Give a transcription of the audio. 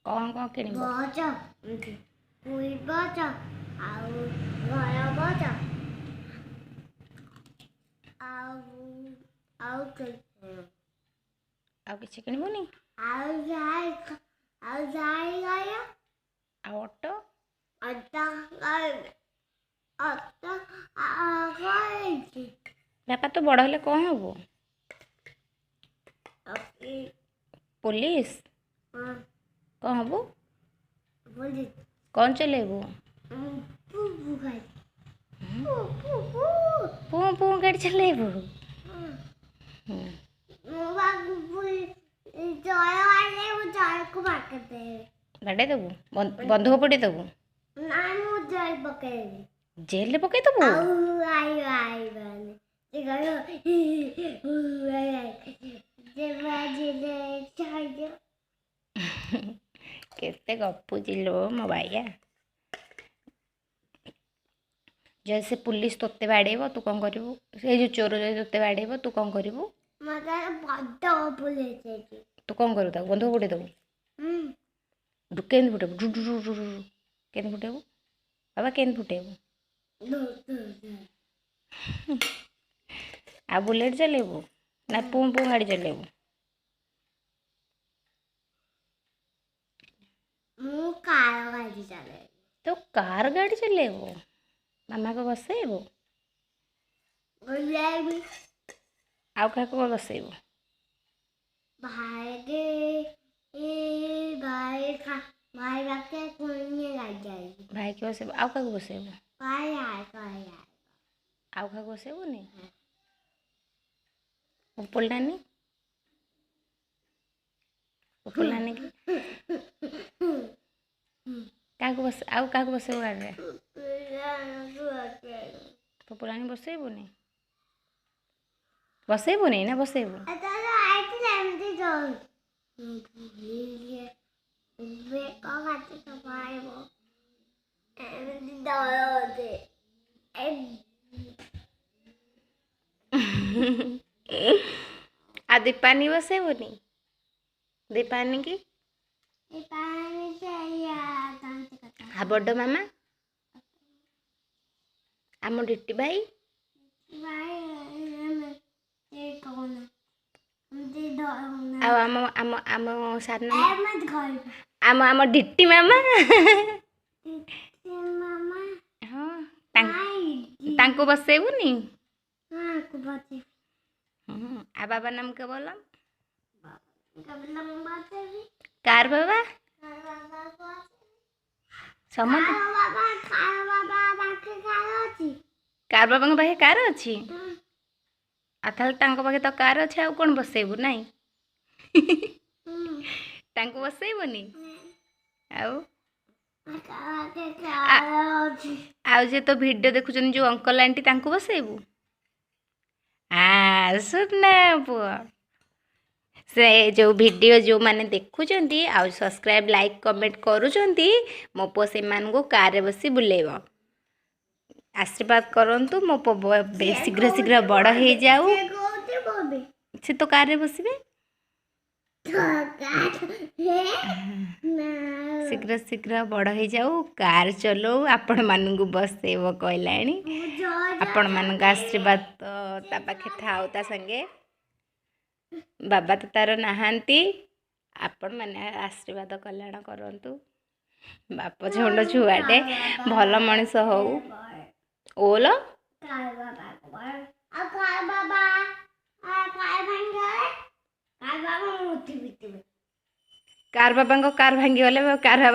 କ'ଣ କ'ଣ କିଣିବ? ବସ୍, ସ୍କୁଲ ବସ୍ ଆଉ ଘର ବସ୍ ଆଉ ଆଉ ଆଉ କିଛି କିଣିବୁନି? ଆଉ ଯାଇ ଆଉ ଯାଇ ଆଉ ଅଟୋ? ଅଟୋ ଅଟୋ କରିଛି। ବାପା, ତୁ ବଡ଼ ହେଲେ କ'ଣ ହବୁ? ପୋଲିସ? କ'ଣ ହବୁ? କ'ଣ ଚଲେଇବୁ? ପୁଁ ପୁଁ ଗାଡ଼ି ଚଲେଇବୁ? ବାଡ଼େଇ ଦେବୁ? ବନ୍ଧୁକ ପଟେଇ ଦେବୁ? ଜେଲରେ ପକେଇ ଦେବୁ? କେତେ ଗପୁଛି ଲୋ ମୋ ବାଇଆ। ଯଦି ସେ ପୁଲିସ ତୋତେ ବାଡ଼େଇବ, ତୁ କ'ଣ କରିବୁ? ସେଇ ଯେଉଁ ଚୋର ଯଦି ତୋତେ ବାଡ଼େଇବ, ତୁ କ'ଣ କରିବୁ? ତୁ କ'ଣ କରିବୁ? ତାକୁ ବନ୍ଧୁକ ଫୁଟେଇ ଦେବୁ? କେମିତି ଫୁଟେଇବୁ? ଡୁ ଡୁ ଡୁ ଡୁ କେମିତି ଫୁଟେଇବୁ ବାବା? କେମିତି ଫୁଟେଇବୁ? ଆଉ ବୁଲେଟ୍ ଚଲେଇବୁ ନା ପୁଁ ପୁଁ ଗାଡ଼ି ଚଲେଇବୁ? ମୁଁ କାର ଗାଡ଼ି ଚଲେଇବି। ତୁ କାର ଗାଡ଼ି ଚଲେଇବୁ? ମାମାକୁ ବସେଇବୁ? ଆଉ କାହାକୁ ବସେଇବୁ? ଭାଇକି, ଭାଇ ଭାଇ ପାଖେ ଭାଇକି ବସେଇବୁ। ଆଉ କାହାକୁ ବସେଇବୁ? ଆଉ କାହାକୁ ବସେଇବୁନି? ପୁପୁଲ ନାନୀ, ପୁପୁଲ ନାନୀ କି କାହାକୁ ବସ? ଆଉ କାହାକୁ ବସେଇବୁ ଗାଡ଼ିରେ? ପୁପୁଲ ନାନୀ ବସେଇବୁନି? ବସେଇବୁନି ନା ବସେଇବୁ? ଆଉ ଦୀପାନି ବସେଇବୁନି? ଦୀପାନି କି ଆଉ ବଡ଼ ମାମା, ଆମ ଡିଟି ଭାଇ, ଆଉ ଆମ ଆମ ଆମ ସାନ ଆମ ଆମ ଡିଟି ମାମା, ହଁ, ତାଙ୍କୁ ବସେଇବୁନି? ଆଉ ବାବା ନାମ କେବଲ କାର ବାବା ସମସ୍ତେ କାର ବାବାଙ୍କ ପାଖେ କାର ଅଛି। ଆଉ ତାହେଲେ ତାଙ୍କ ପାଖେ ତ କାର ଅଛି, ଆଉ କ'ଣ ବସେଇବୁ? ନାଇଁ, ତାଙ୍କୁ ବସେଇବୁନି? ଆଉ ଆଉ ଯେ ତ ଭିଡ଼ିଓ ଦେଖୁଛନ୍ତି ଯେଉଁ ଅଙ୍କଲ ଆଣ୍ଟି, ତାଙ୍କୁ ବସେଇବୁ? ଆ ସୁନା ପୁଅ, ସେ ଯେଉଁ ଭିଡ଼ିଓ ଯେଉଁମାନେ ଦେଖୁଛନ୍ତି ଆଉ ସବସ୍କ୍ରାଇବ୍, ଲାଇକ୍, କମେଣ୍ଟ କରୁଛନ୍ତି, ମୋ ପୁଅ ସେମାନଙ୍କୁ କାରରେ ବସି ବୁଲେଇବ। ଆଶୀର୍ବାଦ କରନ୍ତୁ ମୋ ପୁଅ ଶୀଘ୍ର ଶୀଘ୍ର ବଡ଼ ହେଇଯାଉ। ସେ ତ କାରରେ ବସିବେ। ଶୀଘ୍ର ଶୀଘ୍ର ବଡ଼ ହେଇଯାଉ, କାର୍ ଚଲଉ, ଆପଣମାନଙ୍କୁ ବସେଇବ କହିଲାଣି। ଆପଣମାନଙ୍କ ଆଶୀର୍ବାଦ ତ ତା ପାଖେ ଥାଉ, ତା ସାଙ୍ଗେ। ବାବା ତ ତାର ନାହାନ୍ତି, ଆପଣମାନେ ଆଶୀର୍ବାଦ କଲ୍ୟାଣ କରନ୍ତୁ। ବାପ ଛୋଟ ଛୁଆଟେ ଭଲ ମଣିଷ ହଉ। ଓଲ କାର ବାବାଙ୍କ କାର ଭାଙ୍ଗିଗଲେ କାର